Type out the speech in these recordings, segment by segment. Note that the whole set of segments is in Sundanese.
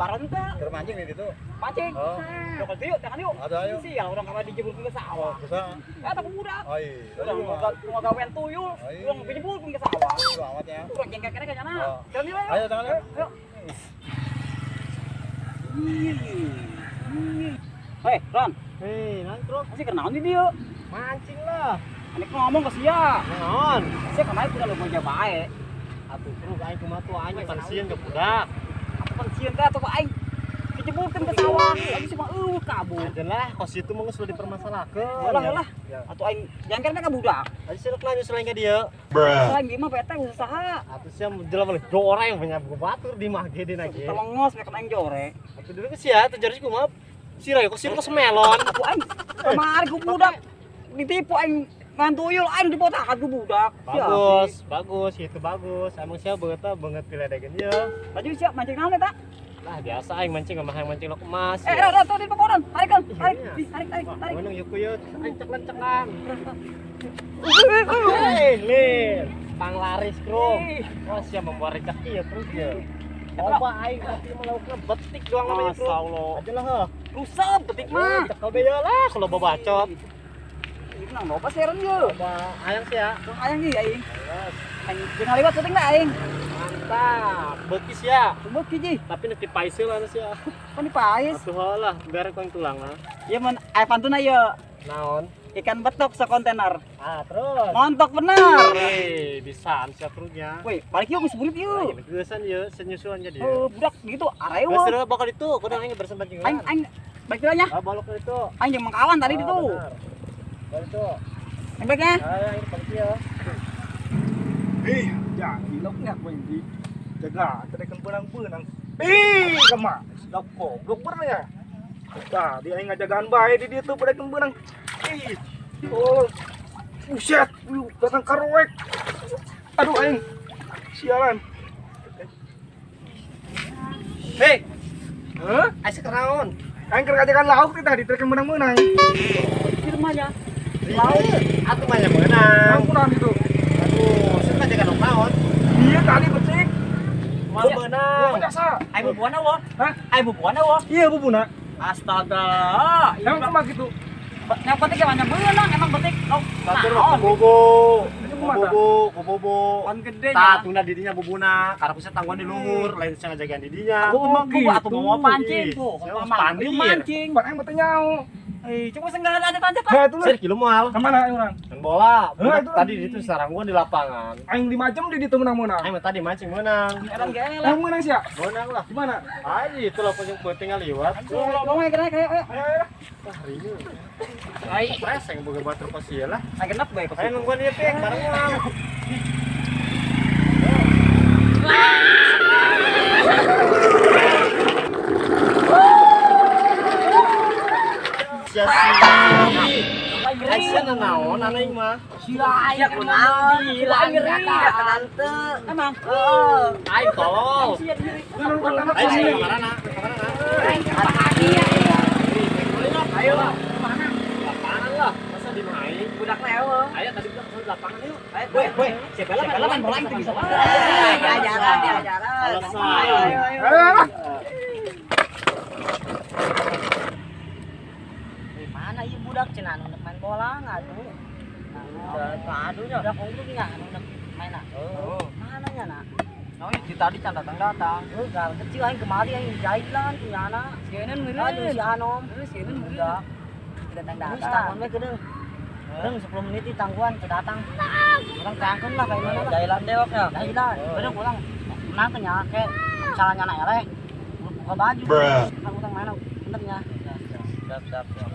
Bareng teh. Keur mancing di ditu. Mancing. Oh. Lokal yuk, tangan yuk. Ada ayo. Sial urang kamari dijebulkeun ke sawah. Bisa. Eta budak. Oh iya. Urang gawean tuyul, urang dijebulkeun ke sawah. Ayo amatnya. Urang jengkel keneh ka nyana. Jalan yuk. Ayo tangan yuk. Ayo. Hei, Ron. Hei, naon, Bro? Masih keur naon di dieu? Mancing lah. Anik ngomong ke sia. Naon? Sia kemarin kudu lu moja bae. Atuh, Bro, aing kumaha tuh aing pensiun ke budak. Atuh pensiun teh atuh aing dijeburkeun ke sawah. Aing cuma eueuh kabur. Adalah kos itu mah geus dipermasalahkeun. Ulah lah. Atuh aing jangker teh ka budak. Aing sih rek lanjut selain ka dieu. Selain di mah bete usaha. Atuh sia jelema goreng punya buku batur di mah gede na ge. Telengos mek aing jore. Atuh dulu ke sia teh jari kumaha? Sira kok sira kok semelon. Atuh aing kemari ku budak ditipu aing ngantuyul aing dipotakan ku budak. Bagus, bagus, itu bagus. Emang sia banget banget piledekeun ieu. Baju siap mancing naon eta? Lah biasa aing mancing mah aing mancing lok emas. Eh, Ron, tuh di pepohonan. Tarik, Ron. Tarik, tarik, tarik, tarik. Menang yuk yuk, aing ceklan-ceklan. Hei, Lin. Panglaris, Bro. Wah, sia membawa rezeki ya, Bro. Ya. Coba aing tapi melaukna betik doang namanya, Bro. Masyaallah. Aja lah, heuh. Rusak betik mah. Cekel be lah kalau babacot. Ini nang loba seren ye. Loba ayang sih ya. Ayang ieu aing. Aing jeung ngaliwat penting lah aing. Mantap, beuki sia. Beuki ji. Tapi nek dipais lah sia. Kan dipais. Atuh lah, biar kau tulang lah. Ieu mun aya pantun ieu. Naon? Ikan betok sekontainer. Ah, terus. Montok bener. Hei, bisa sia perutnya. Woi, balik yuk geus burit yuk. Geusan ieu, senyusulan jadi. Oh, budak gitu arewa. Geus bakal itu, kudu aing bersempat jeung. Aing aing balik nya. Ah, balok itu. Aing jeung mangkawan tadi itu. Balik itu. Aing baliknya. Ayo, aing balik ya. Ih, jadi lauknya aku ini. Jaga, terekan benang-benang. Ih, kemah. Sedap goblok bener ya. Tadi aing ngajagaan bae di dieu tuh berekan benang. Ih. Oh. Buset, datang karoek. Aduh aing. Sialan. Hei. Hah? Aing sekeraon. Aing keur ngajagaan lauk teh tadi terekan benang-benang. Di rumahnya. Lauk atuh mah benang. Kunaon itu? Aduh, sih ngajagaan lauk naon? Iya tadi becik. Mal benang. Biasa. Aing bubuana wo. Hah? Aing bubuana wo. Iya bubuna. Astaga. Emang kumaha gitu? Yang penting banyak benang, emang penting. Oh, batur kubobo. Kubobo, kubobo. Pan gede nya. Tah tuna didinya bubuna, karena bisa tangguhan di luhur, lain saya ngajagaan didinya. Aku mau atuh mau pancing, Bu. Mancing. Pan aing teh nyau. Eh, cuma senggalan aja tancap lah. Itu lah. Kilo moal. Kemana aing urang? Main bola. Tadi di situ sarang gua di lapangan. Aing 5 jam di ditu menang-menang. Aing tadi mancing menang. Erang Aing menang sia. Menang lah. Di mana? Ayo itu lah pojok penting liwat. Ngomong ayo ayo. Ayo. Wah, rieu. Aing preseng boga batur kos ieu lah. Aing genep bae kos. Aing nungguan ieu pik bareng moal. Sia sia. Aing naon aing mah. Sia aing kunaon, aing ngeri tante. Emang. Heeh. Aing tolol. Aing sih kamarana, kamarana. Aing bahagia. Ayo lah. Kemana? Lapangan lah. Masa di mah aing? Budak lewe. Ayo tadi budak ke lapangan yuk. Ayo, woi, woi. Siapa lah main bola itu bisa. Diajaran, diajaran. Selesai. Ayo, ayo. Mana ieu budak cenah anu main bola ngadu. Ngadu nya. Budak unggul nya anu main. Oh. Mana nya na? Nah, di tadi can datang-datang. Heuh, gal kecil aing kemari aing jahit lah punya anak. Sieun meureun. Aduh si Anom. Heuh, sieun meureun. Datang-datang. Terus tangguan we geudeung. Geudeung 10 menit di tangguan teu datang. Urang tangkeun lah kayak mana lah. Jahilan dewek ya. Jahilan. Geudeung urang menang teh nya ke misalnya nyana eleh. Buka baju. Urang main bener nya. Siap, siap, siap.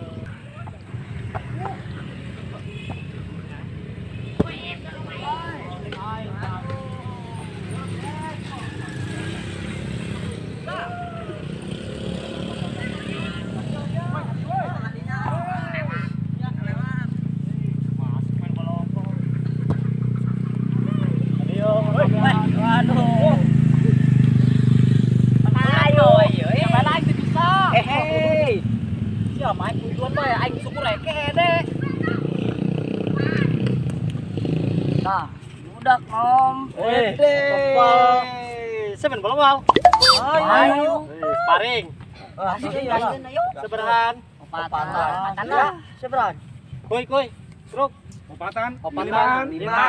Waduh. Ayo, ayo, aing bisa. Hehe. Sia main kuduan bae aing syukur reke deh. Nah, budak nom. Eh, kepal. Semen bola wal. Ayo. Paring. Ayo. Seberahan. Opatan. Lah. Seberahan. Kuy kuy. Truk. Opatan. Opatan. Lima.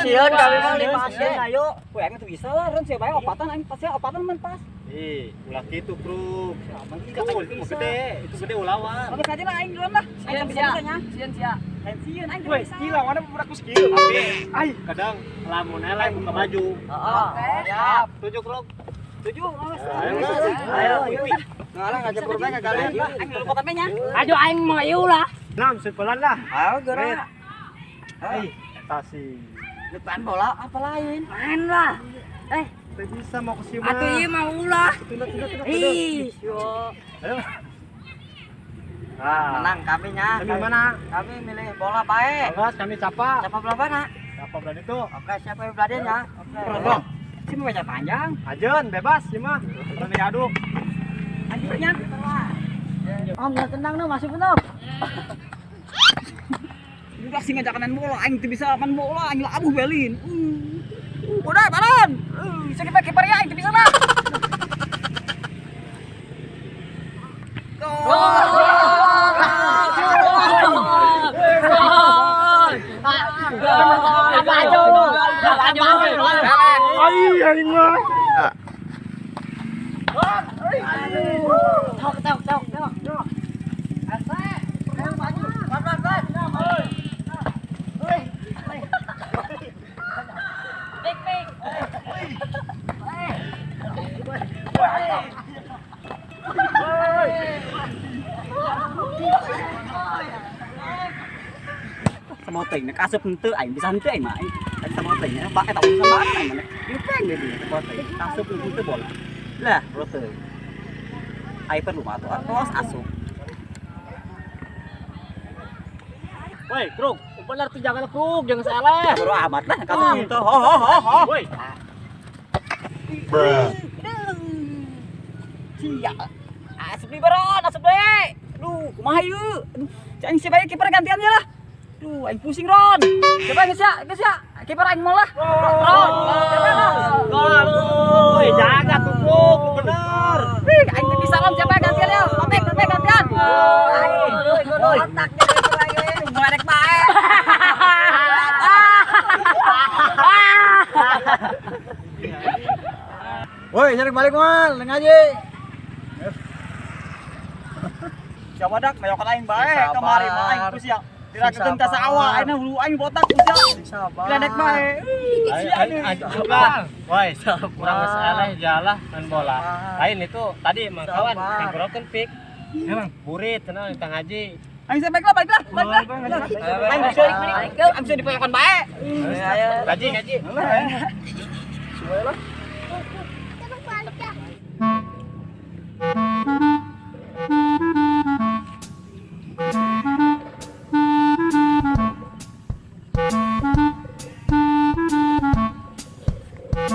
Sieun kami mah lima sieun ayo. Weh, aing tuh bisa lah, Ron siapa opatan aing pasti opatan man pas. Ih, ulah kitu, Kruk. Itu gede, itu gede ulawan. Oke saja lah aing duluan lah. Aing bisa-bisanya. Sieun sia. Lain sieun aing Weh, bisa. gila mana budak ku skill. Tapi Ai, kadang lamun lain buka baju. Heeh. Siap. Tujuh, Kruk. Tujuh, awas. Ayo. Ngalah ngajak kurban ke kalian. Aing dulu potongnya nya. Aduh aing mau ieu lah. Enam, sepelan lah. Ayo gerak. Ai, tasi. Depan bola apa lain? Main lah. Eh, Teu bisa mau ke sini. atuh ieu mah ulah. Tunda tunda tunda. Ih, Yo. Ayo. Ah. Menang kami nya. Kami mana? Kami milih bola bae. Awas kami capa. Siapa belah mana? Capa belah itu. Oke, siapa yang belah nya? Oke. Si mau baca panjang. Ajen bebas sih mah. Berani aduk. Anjurnya. Om nggak tenang no, masih penuh. Budak sih ngajakan bola, aing teu bisa main bola, aing labuh belin. Udah, balon. Bisa kiper kiper ya, aing teu bisa lah. Apa aja lu? Apa aja lu? Ai, aing mah. Tok tok tok tok. Sama teuing nek asup henteu aing bisa henteu aing mah. Aing sama teuing nya bak eta bisa bak aing mah. Ieu peng deui sama teuing. Asup henteu bola. Lah, bro teuing. Aing perlu mah atuh atos asup. Woi, Kruk, benar tuh jangan Kruk, jangan salah. Bodo amat lah asup henteu. Ho ho ho ho. Woi. Bruh. Sia. Asup deui baron, asup deui. Duh, kumaha ieu? Aduh, cai aing siapa kiper gantian ya lah. Duh, aing pusing Ron. Siapa geus ya? Geus ya. Kiper aing mau lah. Ron. Siapa lah? Gol. Woi, jaga tuh Kruk, bener. Wih, aing teu bisa Ron, siapa gantian ya? Topik, topik gantian. Aing. Otaknya itu lagi. Ngeledek bae. Woi, cari balik mal, neng aja. Siapa dak mayokan aing bae kamari mah aing kus ya. Dirakeun ka sawah, aing hulu aing botak kus ya. Sabar. Ngeledek bae. Woi, kurang salah jalah main bola. Lain itu tadi emang kawan tenggorokan pik. Emang burit tenang tang haji. Aing saya baiklah, baiklah, baiklah. Aing bisa aing bisa dipayokan bae. Gaji, gaji. Suwe lah.